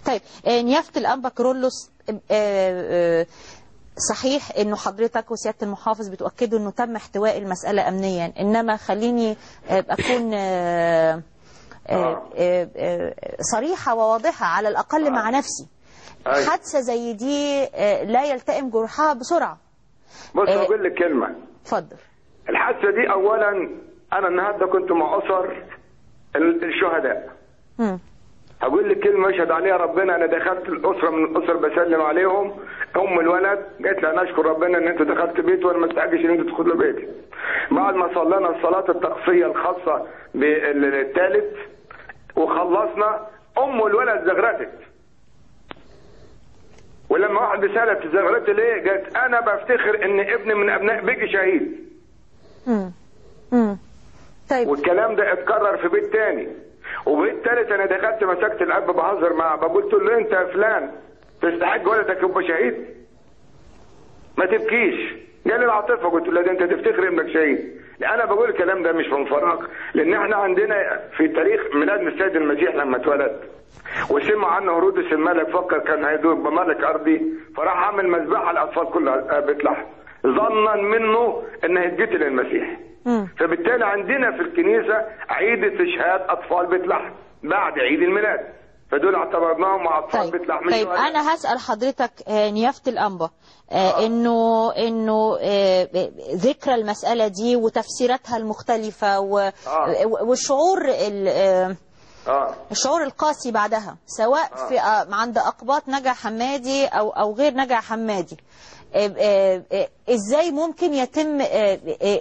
طيب نيافة الأنبا كيرلس، صحيح انه حضرتك وسيادة المحافظ بتؤكدوا انه تم احتواء المسألة امنيا، انما خليني اكون صريحة وواضحة على الاقل مع نفسي. حادثة زي دي لا يلتئم جرحها بسرعة. بص هقول لك كلمة. اتفضل. الحادثة دي اولا انا النهارده كنت مع اسر الشهداء. هقول لك كلمة يشهد عليها ربنا، انا دخلت الاسرة من الاسر بسلم عليهم، ام الولد قالت لي انا اشكر ربنا ان انت دخلت بيتي وانا ما استحقش ان انت تدخل بيتي. بعد ما صلينا الصلاة التقصيه الخاصة بالثالث وخلصنا، ام الولد زغرتت. ولما واحد بيسالها زغرتت ليه؟ قالت انا بفتخر ان ابني من ابناء بيجي شهيد. طيب. والكلام ده اتكرر في بيت تاني وبيت تالت. انا دخلت مسكت الاب بهزر معاه، بقول له انت يا فلان تستحق ولدك يبقى شهيد؟ ما تبكيش. قال لي العاطفة. قلت له ده انت تفتخر انك شهيد. لا انا بقول الكلام ده مش من فراغ، لان احنا عندنا في تاريخ ميلاد السيد المسيح لما اتولد وسمع عنه هيرودس الملك، فكر كان هيدور بملك ارضي، فراح عامل مذبحه الاطفال كلها بيت لحم ظنا منه ان هيتقتل المسيح. فبالتالي عندنا في الكنيسة عيد استشهاد اطفال بيت لحم بعد عيد الميلاد، فدول اعتبرناهم اطفال. طيب. بيت لحم. طيب انا هسال حضرتك نيافة الأنبا انه ذكرى المسالة دي وتفسيراتها المختلفة والشعور الشعور القاسي بعدها، سواء في عند اقباط نجع حمادي او غير نجع حمادي، ازاي ممكن يتم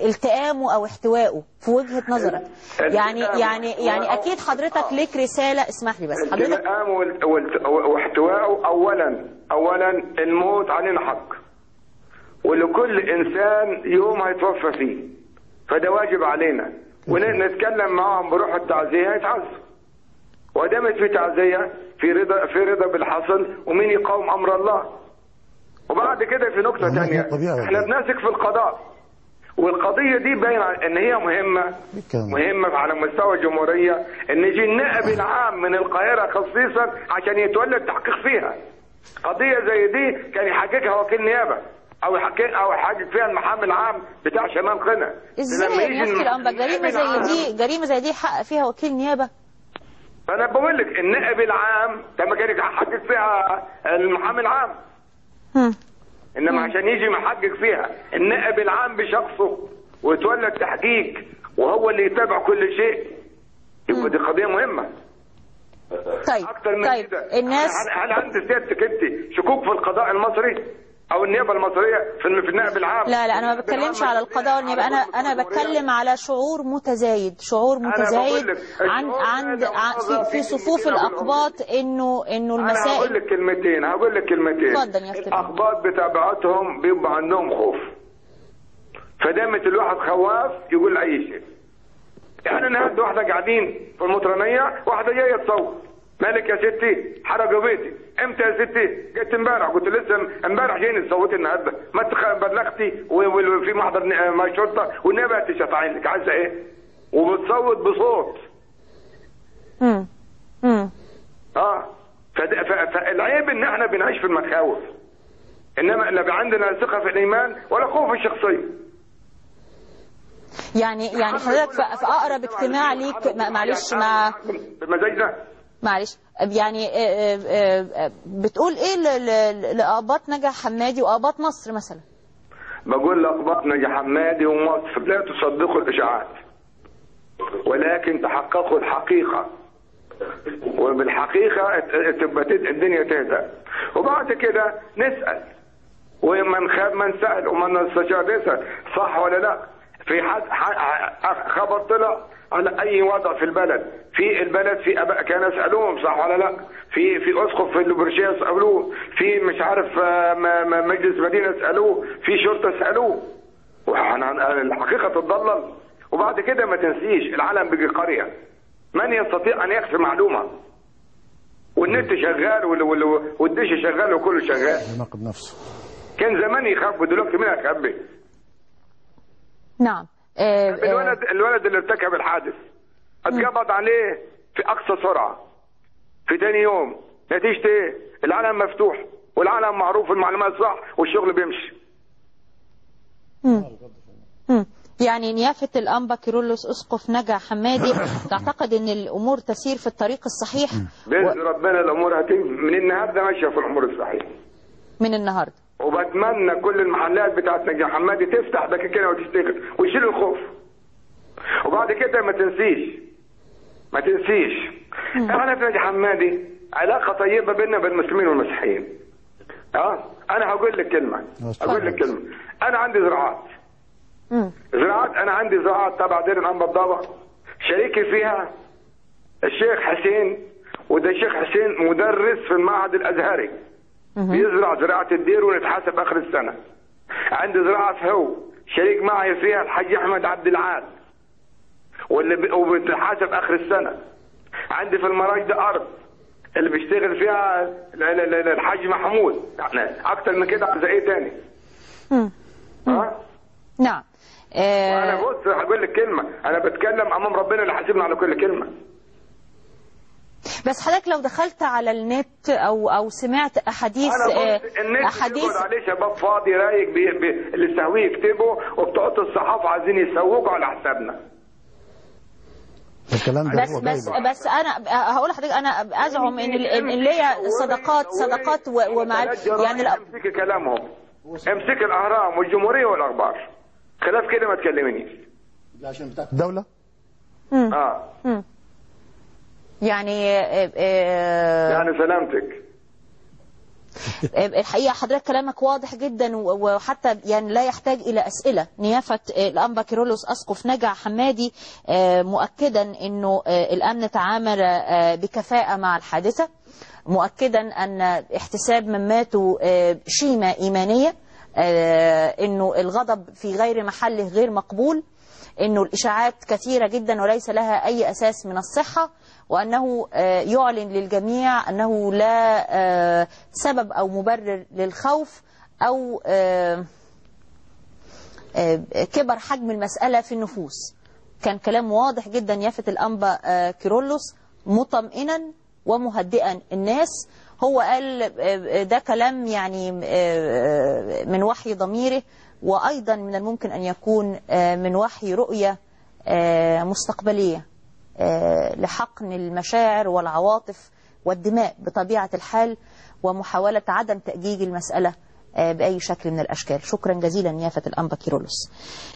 التئامه او احتوائه في وجهة نظرك؟ يعني اكيد حضرتك ليك رسالة، اسمح لي بس حضرتك. التئامه واحتوائه اولا الموت علينا حق، ولكل انسان يوم هيتوفى فيه، فده واجب علينا، ونتكلم معاهم بروح التعزية هيتعزوا. ودامت في تعزية في رضا، في رضا بالحصل، ومين يقاوم امر الله؟ وبعد كده في نقطة ثانية، احنا بنثق في القضاء، والقضية دي باينة ان هي مهمة، مهمة على مستوى الجمهورية، ان يجي النائب العام من القاهرة خصيصا عشان يتولى التحقيق فيها. قضية زي دي كان يحققها وكيل نيابة او يحقق فيها المحامي العام بتاع شمال قنا. ازاي يا نيافة الأنبا جريمة زي دي، جريمة زي دي يحقق فيها وكيل نيابة؟ فأنا بقول لك النائب العام ده ما كان يحقق فيها المحامي العام. انما عشان يجي محقق فيها النائب العام بشخصه ويتولى التحقيق وهو اللي يتابع كل شيء، يبقى دي قضية مهمة. طيب اكتر من طيب كده الناس، هل عند سيادتك انت شكوك في القضاء المصري او النيابة المصرية في النائب العام؟ لا لا، انا ما بتكلمش على القضاء والنيابه، انا بتكلم على شعور متزايد، شعور متزايد عند في صفوف الاقباط انه المسائل. هقول لك كلمتين، هقول لك كلمتين. اتفضل يا فندم. الاقباط بتابعتهم بيبقى عندهم خوف، فدامت الواحد خواف يقول اي شيء. احنا النهارده واحدة قاعدين في المطرانيه، واحدة جاية تصوت، مالك يا ستي؟ حرقوا بيتي. امتى يا ستي؟ جيت امبارح. قلت لسه امبارح جايين تصوتي النهارده، ما انت بلغتي وفي محضر مع الشرطة والنيابه هتشفعين لك، عايزه ايه؟ وبتصوت بصوت. فالعيب ان احنا بنعيش في المخاوف، انما لا عندنا ثقة في الايمان ولا خوف في الشخصية. يعني حضرتك في اقرب اجتماع ليك، معلش مع بمزاجنا، معلش يعني بتقول ايه لأقباط نجع حمادي وأقباط مصر مثلا؟ بقول لأقباط نجع حمادي ومصر لا تصدقوا الإشاعات، ولكن تحققوا الحقيقة، وبالحقيقة تبقى الدنيا تهدأ. وبعد كده نسأل، ومن خاب من سأل ومن استشار يسأل، صح ولا لا؟ في حد خبر طلع على اي وضع في البلد، في البلد في اباء كانوا يسالوهم صح ولا لا؟ في اسقف في البرشيه يسالوه، في مش عارف مجلس مدينة يسالوه، في شرطه يسالوه. الحقيقة تتضلل. وبعد كده ما تنسيش العالم بيجي قرية، من يستطيع ان يخفي معلومة؟ والنت شغال والدش شغال وكله شغال. يناقض نفسه. كان زمان يخبوا، دلوقتي مين هيخبي؟ نعم. الولد اللي ارتكب الحادث اتقبض عليه في اقصى سرعة، في تاني يوم. نتيجة ايه؟ العالم مفتوح والعالم معروف والمعلومات صح والشغل بيمشي. يعني نيافة الأنبا كيرلس أسقف نجع حمادي تعتقد أن الأمور تسير في الطريق الصحيح؟ بإذن ربنا الأمور هتمشي من النهارده، ماشية في الأمور الصحيحة من النهارده. وبتمنى كل المحلات بتاعت نجع حمادي تفتح دكاكينها وتشتغل ويشيل الخوف. وبعد كده ما تنسيش احنا في نجع حمادي علاقة طيبة بيننا وبين المسلمين والمسيحيين. أنا هقول لك كلمة، أنا عندي زراعات. أنا عندي زراعات تبع دير الأنبا الضبع، شريكي فيها الشيخ حسين، وده الشيخ حسين مدرس في المعهد الأزهري، بيزرع زراعة الدير ونتحاسب آخر السنة. عندي زراعة في هو شريك معي فيها الحاج أحمد عبد العال، واللي وبنتحاسب آخر السنة. عندي في المراج ده أرض اللي بيشتغل فيها الحاج محمود. يعني أكتر من كده عايز إيه تاني؟ نعم. انا بص هقول لك كلمة، انا بتكلم امام ربنا اللي حاسبنا على كل كلمة. بس حضرتك لو دخلت على النت او سمعت احاديث، النت احاديث عليه شباب فاضي رايق اللي ساويه يكتبوا، وبتوع الصحافة عايزين يسوقوا على حسابنا. الكلام ده بس بس بس انا هقول لحضرتك، انا ازعم ان ليا صداقات ومع يعني امسكي كلامهم، امسكي الاهرام والجمهوريه والاخبار، خلاف كده ما تكلمنيش. عشان بتاعت الدولة؟ يعني يعني سلامتك. الحقيقة حضرتك كلامك واضح جدا، وحتى يعني لا يحتاج إلى أسئلة. نيافة الأنبا كيرلس أسقف نجع حمادي مؤكدا أنه الأمن تعامل بكفاءة مع الحادثة، مؤكدا أن احتساب من ماتوا شيمة إيمانية، أنه الغضب في غير محله غير مقبول، أنه الإشاعات كثيرة جدا وليس لها أي أساس من الصحة، وأنه يعلن للجميع أنه لا سبب أو مبرر للخوف أو كبر حجم المسألة في النفوس. كان كلام واضح جدا يافت الأنبا كيرلس، مطمئنا ومهدئا الناس. هو قال ده كلام يعني من وحي ضميره، وأيضا من الممكن أن يكون من وحي رؤية مستقبلية لحقن المشاعر والعواطف والدماء بطبيعة الحال، ومحاولة عدم تأجيج المسألة بأي شكل من الأشكال. شكرا جزيلا يافت الأنبا كيرلس.